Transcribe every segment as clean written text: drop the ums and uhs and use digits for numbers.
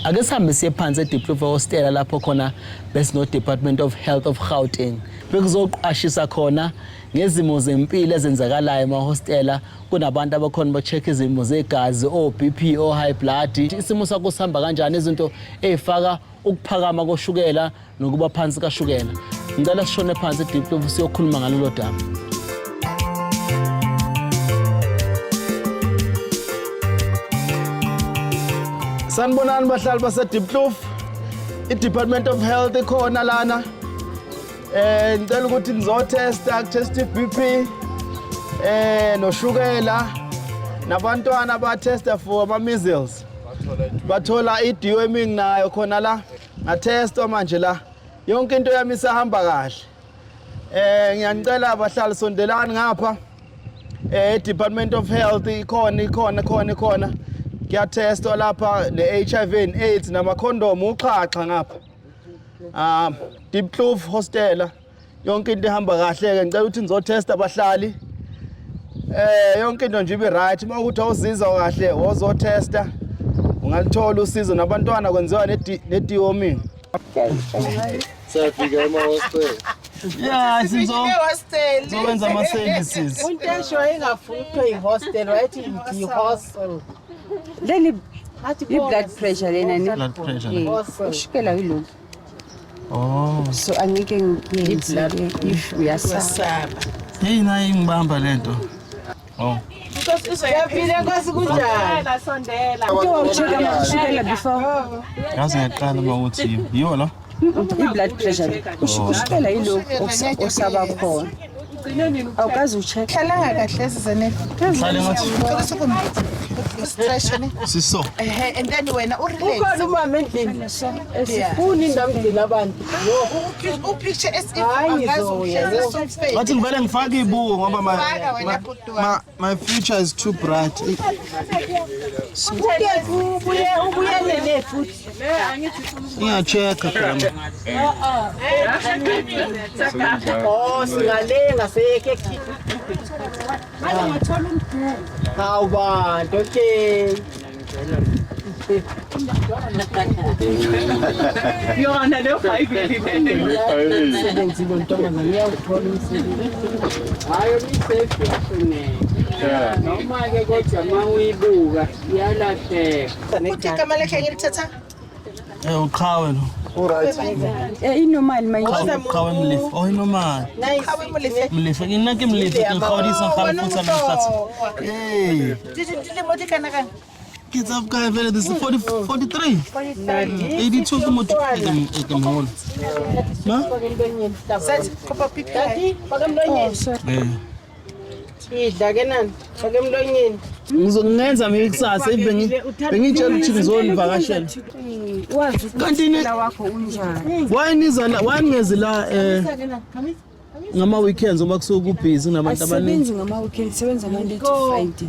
Ake sihambe siye phansi eDiepkloof Hostela lapho khona besino-Department of Health of Gauteng. Bekuzoqwashisa khona ngezimo zempilo ezenzakalayo emahostela. Kunabantu abakhona ba-check izimo zegazi, o-BP, o-high blood. Isimo sakho sihamba kanjani, izinto ey'faka ukuphakama koshukela nokuba phansi kashukela. Ngicela sishone phansi eDiepkloof siyokhuluma ngalolo daba. Sanibonani bahlali baseDiepkloof. I-Department of Health ikhona lana. Ngicela ukuthi nizotesta, test i-BP noshukela nabantwana batesta for ama measles. Bathola i-deworming nayo khona la. Ngatestwa manje la. Yonke into yami isahamba kahle. Ngiyanicela abahlali sondelani ngapha. Department of Health ikhona ikhona ikhona ikhona. Kuyatestwa lapha ne-HIV and AIDS namakhondomu uxhaxha ngapha. Diepkloof Hostela yonke into ihamba kahle ke, ngicela ukuthi nizotesta abahlali. Yonke into nje ibe right. Uma ukuthi awuzizwa kahle wozotesta, ungalithola usizo. Nabantwana kwenziwa ne-deworming. Siyafika ema-hostel. Yeah, sizokwenza ama-services. Untesho wayengafuni kuthiwa yi-hostel, wayethi yi-hostel. Leni i-blood pressure lena ni. Blood pressure. Ushukela yilokhu. Oh. So angeke ngiyenze if uyasaba. Hey, nayi ngibamba lento. Oh. Siyaphila Nkosi, kunjani? Uke wawucheck ushukela before? Yazi ngiyaqala uma uthi yiyo lo. I-blood pressure. Ushukela yilokhu osaba khona. Awukazi ucheck. Hlalanga kahle sizane. Hlale ngathi Stretch ne. siso. Ehe, and then wena urelax. Ukhona umama endlini. Esifuni indawo mgcina abantu. Upicture as if Hayi, angazi ngizoya, uhlezi esofeni. Ngathi ngivele ngifake ibuko ngoba my Faka wena my, bhuti wami. my future is too bright. Ubuye ubuyelele futhi. Ngiyachecka phela. Oh, singalenga seyeke Hawu bantu, okay. Yona leyo Bhayibheli. Umsebenzi lo ntombazane uyawuthola umsebenzi. Hayi uyisefu yafuneka. Noma ke kodwa uma uyibuka iyalahleka. Uthi igama lakhe ngilithatha? Uqhawe lo. Inormal manje. Uqhawe Mlife. Oh, inormal. Qhawe Molefe. Mlife. Nna ke Mlife ke kgaodisa ga mfutsa le mhlatsi. Hey. Dilemo di kana kang? Ke tsa bokae fela, this is 40, 43. 82 ke motho ke moholo. Ma? Sathi kopa pipi. Faka emlonyeni. Idla ke nani? Faka emlonyeni. Ngizongenza mina kusasa if bengitshela ukuthi ngizonivakashela. Wazi ukuthi Kanti ushukela wakho unjani. Why niza la, why ningezi la ngama weekends uma kusuke kubhizi kunabantu abaningi? Asebenzi ngama weekend, sebenza Monday to Friday.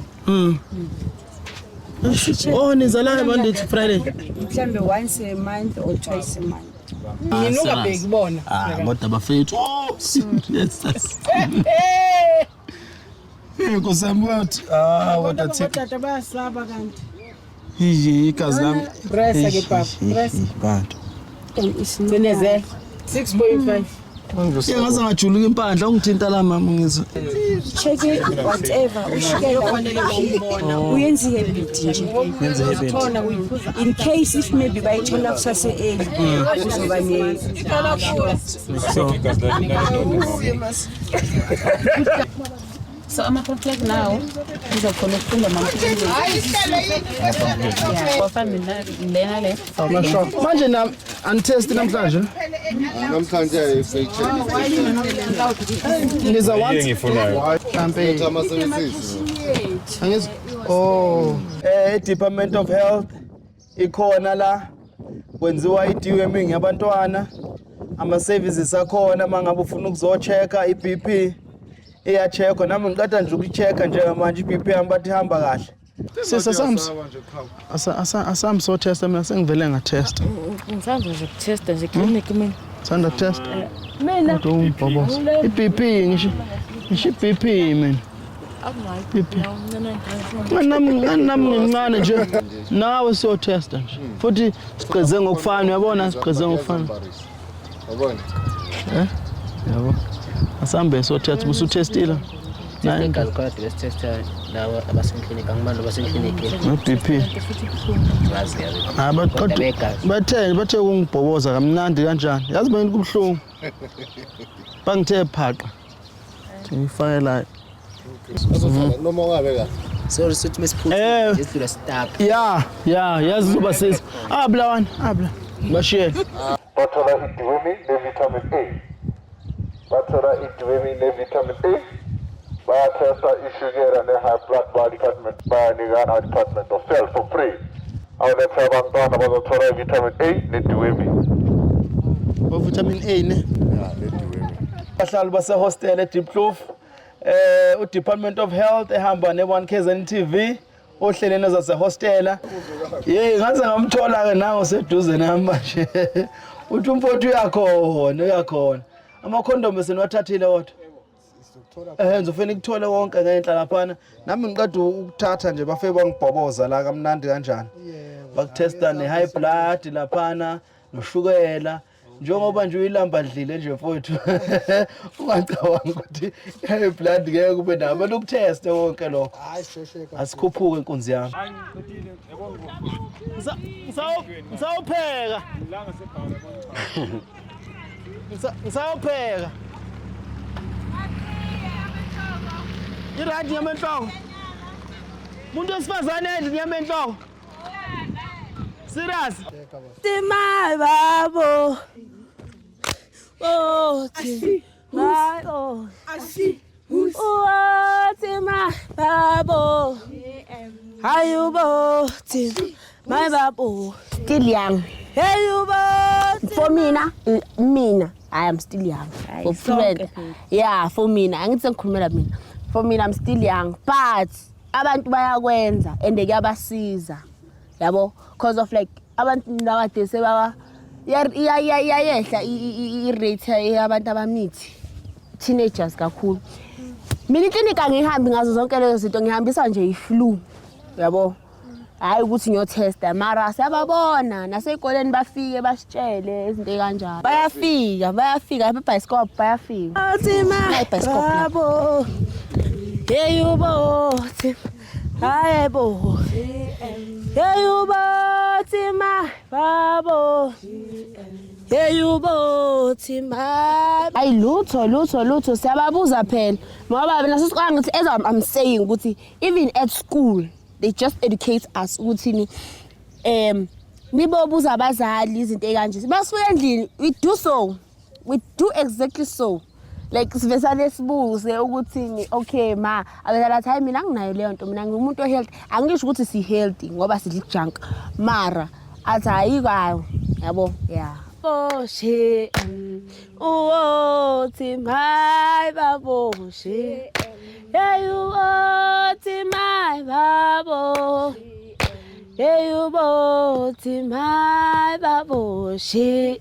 Oh, niza la Monday to Friday. Mhlambe once a month or twice a month. Mina ungabheki bona. Ah, kodwa bafethu. Oh, yes. Yes. Hey, Nkosi yami wathi, ah, what a take. Tata bayasaba kanti. Iye, igazi lami. Pressa ke baba, pressa. Bantu. Cinezela. 6.5. Ke ngaze ngajuluka impandla ungithinta la mama ngizwe. Check whatever ushukela uyenza i-habit nje. Ngenze habit. In case if maybe bayithola kusase early kuzoba ne So, So ama-flag now ngizokhona ukufunda Hayi ihlelo yini? Wafa mina lena le. Manje na anitest namhlanje? Namhlanje Niza once Engifunayo. mhlambe. ama-services. Angizwa. Oh, Department of Health ikhona la, kwenziwa i-deworming yabantwana, ama-services akhona. Uma ngabe ufuna ukuzo-check-a i-BP, iya-check-wa. Nami ngiqeda nje ukuyi-check-a njengamanje i-BP yami, bathi ihamba kahle. Sisa asami so-testa mina, sengivele ngatesta. Ngisanda nje ukutesta nje clinic mina. Sanda kutesta? Mina Kodwa ungibhoboza i-BP, ngisho i-BP mina. Nami ngincane nje, nawe siyothesta nje futhi sigqize ngokufana, uyabona, sigqize ngokufana. Yabona. Yabo, asambe siyotesta. Usuthestile naye? Igazi khona besitesta laba abaseklinikhi, angibani abaseklinikhi. No-BP. Ngazi. Hayi, Kodwa begazi. Bathe ukungibhoboza kamnandi kanjani, yazi bengini kubuhlungu, bangithe phaqa ngifake la. Azofana noma ungabe kahle. Sorry, sithi mesiphuthu esidlula stuck. Ya, yazi uzoba siza abla wani abla bashiyele. Bathola i-deworming ne-vitamin A, bathola i-deworming ne-vitamin A, bayathesta ishukela ne-high blood ba-department bayanikana department of health for free. Awulethe abantwana bazothola i-vitamin A ne-deworming. O vitamin A ne? Ya, ne-deworming. Abahlali basehostel eDiepkloof, uDepartment of Health ehamba ne-1 KZN TV ohlelweni zasehostela. Yey, ngaze ngamthola ke nango seduze nami manje. Uthi umfowethu uyakhona, uyakhona. Amakhondomu seniwathathile kodwa? Ngizofuna ukuthole wonke ngenhla laphana. Nami ngiqeda ukuthatha nje, bafike bangibhoboza la kamnandi kanjani. Bakuthesta ne-high blood laphana noshukela. Njengoba nje uyilamba dlile nje mfowethu, ungacabanga ukuthi i-high blood ngeke kube nayo. Kumele ukutheste wonke lokho. Asikhuphuke inkunzi yami. Ngisawupheka. Ngisawupheka. I-right nyama enhloko. Umuntu wesifazane endlini nyama enhloko. Serious? My babo. Oh, my oh. Oh, my babo. Hayibo, my babo. Still young. Hey, you For mina, mina, I am still young. For Sonke. friend. Yeah, for mina, angithi sengikhulumela mina. For mina, I'm still young, but abantu bayakwenza and kuyabasiza. Yabo, cause of like abantu nowadays sebaba iyayehla i-rate yabantu abamithi, teenagers kakhulu. Mina iklinikhi angihambi ngazo zonke lezo zinto, ngihambisa nje i-flu, yabo, hhayi ukuthi ngiyothesta, mara siyababona nasey'koleni bafike basitshele izinto ey'kanjalo. Bayafika, bayafika ebhayisikobho, bayafika ibhayisikobho. Babo. Hey, you both. Hayi bo. Hey, you both, my babo. Hey, you both, my. Hayi, lutho, lutho, lutho. Siyababuza phela ngoba mina sesiqala ngithi, as I'm saying ukuthi even at school they just educate us ukuthi nibobuza abazali izinto ey'kanje. Masifika endlini we do so, we do exactly so, like sivesane sibuze ukuthi okay ma, abazali athi, "Hayi, mina anginayo leyo nto, mina ngingumuntu o-healthy." Angisho ukuthi si-healthy ngoba sidla i-junk, mara athi ayikayo, yabo, ya. Boshe, uwothi my baboshe. Hey, uwothi my babo. Hey, uwothi my baboshe.